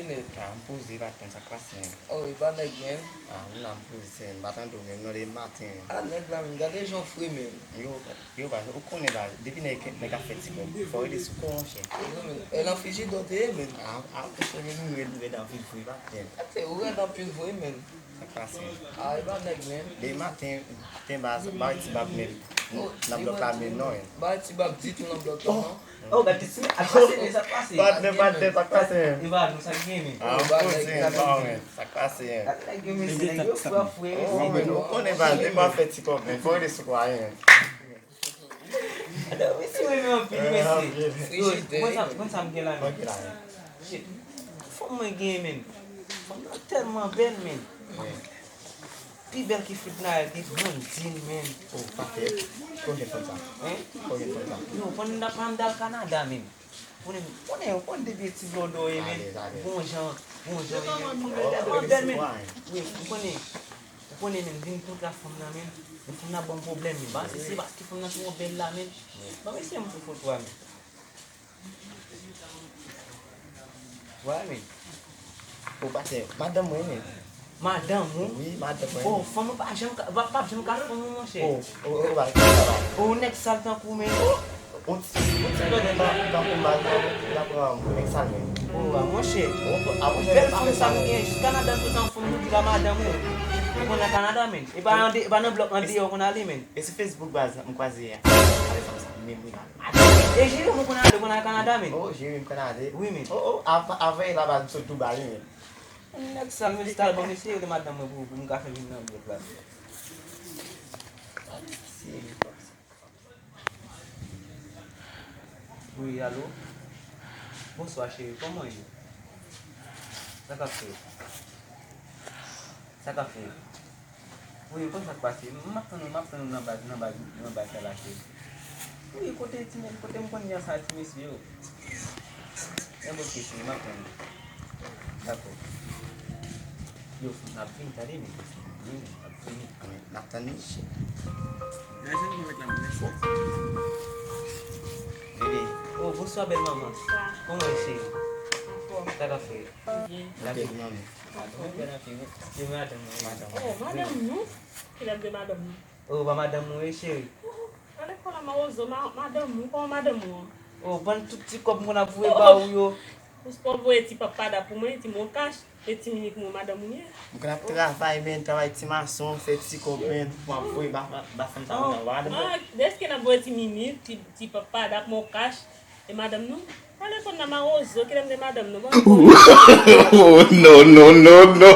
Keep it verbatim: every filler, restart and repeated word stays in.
Nèt. Ah, m poze, pa t konn sa k pase, menn. Oh, e pa nèg, menn. Ah, m la m poze, menn. M pa tande w, menn. Non, de maten, menn. Ah, nèg la, menn. Gade jan w fre, menn. Yo, yo, baz, ou konnen, baz. Depi nèg, nèg ap fè ti kòb, fò w rete sou kò, monchè. Yo, menn. E nan frijidè w te ye, menn. Ah, ah, monchè, menn, ou rèd, ou rèd anpil vre, pa t konn. Ate, ou rèd anpil vre, menn. Sa k pase? Ah, e pa nèg, menn. De maten, maten, baz, ba ti bab, menn. Oh, nan blòk la, menn, non, menn. Ba ti bab ditou nan blòk la, non. Oh, gade ti, a pase, men sa pase. Patnè, patnè, sa k pase, menn? E pa nou, sa k gen, men? Ah, m poze, menn, pa w, menn. Sa k pase, menn? Gade nèg yo, mesye, nèg yo fre, fre, oh, mesye, menn, ou konnen, baz, depi w ap fè ti kòb, menn, fò w rete sou kò a, menn. Mesye, mwen menm anpil, mesye. Yo, konn sa, konn sa m gen la, menn. Shit. Fanm mwen gen, menn. Fanm nan tèlman bèl, menn. Pi bèl ke Fednaelle, gen blondin, menn. Oh, pa fè. Kote fanm sa? Hein? Kote fanm sa? Yo, pandan n ap, pandan m t al Kanada, menn. Konnen, konnen, konnen depi ti blonde w ye, menn. Bon jan, bon jan w ye, menn. Fanm nan tèlman bèl, menn. Wi, ou konnen. Ou konnen, menn, vin kontra fanm nan, menn. Men fanm nan ban m pwoblèm, menn. Ba, se, se paske fanm nan twò bèl la, menn. Ban mesye m pou foto a, menn. Wè, menn. Ou pa se madanm mwen, menn. Madanm ou? Wi, madanm mwen. Oh, fanm ou pa janm ka, pa, pa janm ka fanm ou, monchè. Oh, oh, oh, ba, ba, ba. Oh, nèg sal tankou, menn. Oh, on ti, on ti blòdè tan, tankou mal, la pran nèg sal, menn. Oh, ba, monchè. Oh, a, monchè, bèl fanm sa m gen, jis Kanada m sot an fanm nou di la madanm ou. Ou konn nan Kanada, menn. E pa nan de, e pa nan blòk, andeyò ou konn ale, menn. E sou Facebook, baz, m kwaze a. Ale fanm sa, menm wi la. E jere mwen konn ale, konn al Kanada, menn. Oh, jere m konn ale. Wi, menn. Oh, oh, avan, avan e la, baz, m sot Dubai, wi, menn. Nèg sa, menn, jis al ban m eseye de madanm mwen pou, pou m ka fè vin nan blòk la. Wi, alo. Bonswa, cheri, kòman w ye? Sa k ap fèt? Sa k ap fèt? Wi, konn sa k pase. M ap tann ou, m ap tann ou nan baz, nan baz, nan baz sa la, cheri. Wi, kote ti men, kote m konn jan sa ti mesye yo. Enben, oke, cheri, m ap tann ou. Dakò. Yo, fanm nan ap vini, tande, men. Wi, men, ap vini. Wi, n ap tann li. Bebe. Oh, bonswa, bèl manman. Bonswa. Kòman w ye, cheri? Anfòm. Sa k ap fèt? Byen. N ap vini, manmi. Anfòm. Bèl anpil, wi. Yo, madanm mwen. Madanm mwen. Oh, madanm nou? Kilè m de madanm nou? Oh, pa madanm mwen, wi, cheri. Oh, nan lekòl la, mawozo, ma-, madanm nou, kòman madanm nou an? Oh, ban tout ti kòb mwen ap voye ba ou yo. Ou sipoze voye ti pap pada pou mwen, ti mokach, e ti minit mwen madanm ou ye. M konn ap travay, men, travay ti mason, fè ti kòb, men, pou ap voye ba, ba, ba fanm sa yo nan madanm. Ah, deske n ap voye ti minit, ti, ti pap pada, mokach, e madanm nou? Ale konn nan mawozo, kilè m de madanm nou, bon. Oh, no, no, no, no.